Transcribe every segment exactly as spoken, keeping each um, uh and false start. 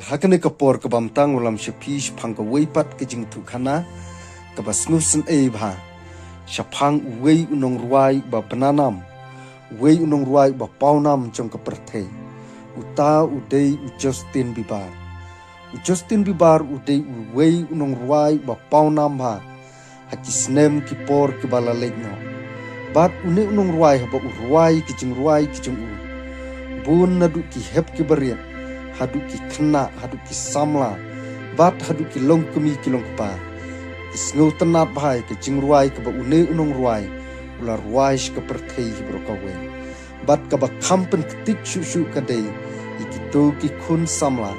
Ha kane ka por kaba mynta ngan lam sha phi shaphang kawei pat ka jingthoh khana kaba sngewsynei bha shaphang uwei u nongrwai uba bnanam, uwei u nongrwai uba pawnam jong ka pyrthei. Uta u dei u Justin Bieber. U Justin Bieber u dei uwei u nongrwai uba pawnam bha ha ki snem ki por kiba la leit noh. Bad une u nongrwai haba u rwai ki jingrwai ki jong u, bun naduh ki hep kiba rit haduh ki khynnah haduh ki samla bad haduh ki longkmie ki longkpa, ki sngewtynnad bha ïa ka jingrwai kaba une u nongrwai u la rwai sha ka pyrthei hi baroh kawei. Bad kaba kham pynktik shuh shuh ka dei ïa kito ki khun samla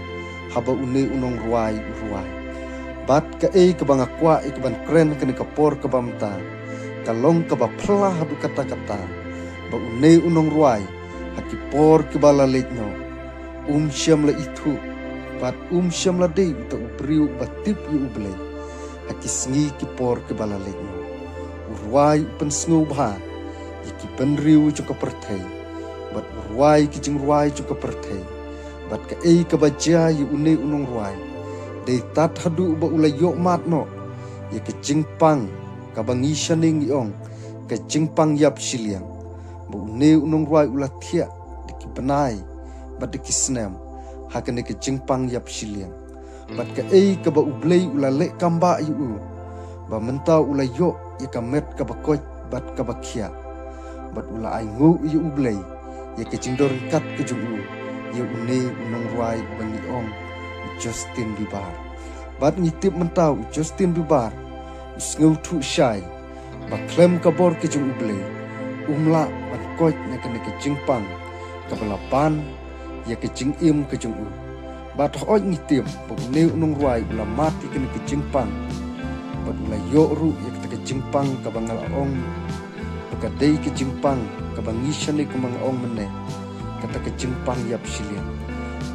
haba une u nongrwai u rwai. Bad kaei kaba nga kwah ïa kaban kren ha kane ka por kaba mynta ka long kaba phylla haduh katta katta ba une u nongrwai ha ki por kiba la leit noh um shym la ithuh bad um shym la dei uta u briew uba tip ïa U Blei ha ki sngi ki por kiba la leit noh. U rwai u pynsngew bha ïa ki bynriew jong ka pyrthei bad u rwai ki jingrwai jong ka pyrthei. Bad kaei kaba jia ïa une u nongrwai dei tad haduh ba u la ïoh mad noh ïa ka jingpang kaba ngi shane ngi ong ka jingpang ïap shiliang. Ba une u nongrwai u la thiah da ki bnai bad da ki snem ha kane ka jingpang ïap shiliang. Bad kaei kaba U Blei u la leh kam bah ïa u ba mynta u la ïoh ïa ka met kaba koit bad kaba khiah. Bad u la ainguh ïa U Blei ïa ka jingdon ryngkat ka jong u ïa une u nongrwai uba ngi ong u Justin Bieber. Bad ngi tip mynta u Justin Bieber u sngewthuh shai ba khlem ka bor ka jong U Blei um lah ban koit na kane ka jingpang kaba la ban ïa ka jingim ka jong u. Bad hooid ngi tip ba une u nongrwai u la mad ïa kane ka jingpang bad u la ïoh ruh ïa kata ka jingpang kaba nga la ong ba ka dei ka jingpang kaba ngi shane kumba nga ong mynne kata ka jingpang ïap shiliang.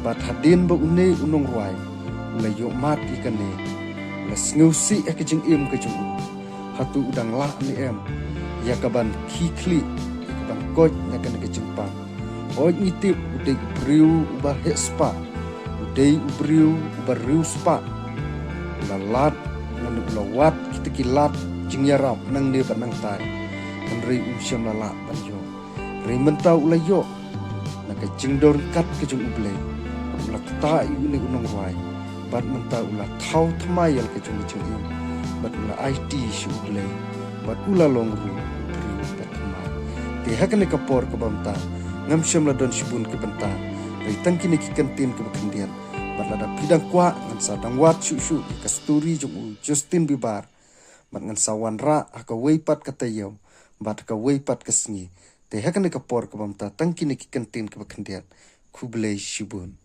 Bad hadien ba une u nongrwai u la ïoh mad ïa kane u la sngewsih ïa ka jingim ka jong u. Hato u dang lah ne em ïa kaban khie khlieh ïa kaban koit na kane ka jingpang? Hooid ngi tip u dei u briew uba heh spah, u dei u briew uba riewspah. U la lad lane u la wad kita ki lad jingïarap nangne bad nangtai. Hynrei um shym la lah ban ïoh. Hynrei mynta u la ïoh na ka jingdon ryngkat ka jong U Blei. U la ktah ïa une u nongrwai bad mynta u la thaw thymmai ïa la ka jong ka jingim bad u la aiti sha U Blei bad u la long ruh u briew uba thymmai. Te ha kane ka por kaba mynta ngam shym la don shibun ki bynta, hynrei tang kine ki kyntien kiba khyndiat. Bad lada phi dang kwah ngan sa dang wad shuh shuh ïa ka story jong u Justin Bieber bad ngan sa wanrah ha kawei pat ka taïew bad ha kawei pat ka sngi. Te ha kane ka por kaba mynta tang kine ki kyntien kiba khyndiat. Khublei shibun.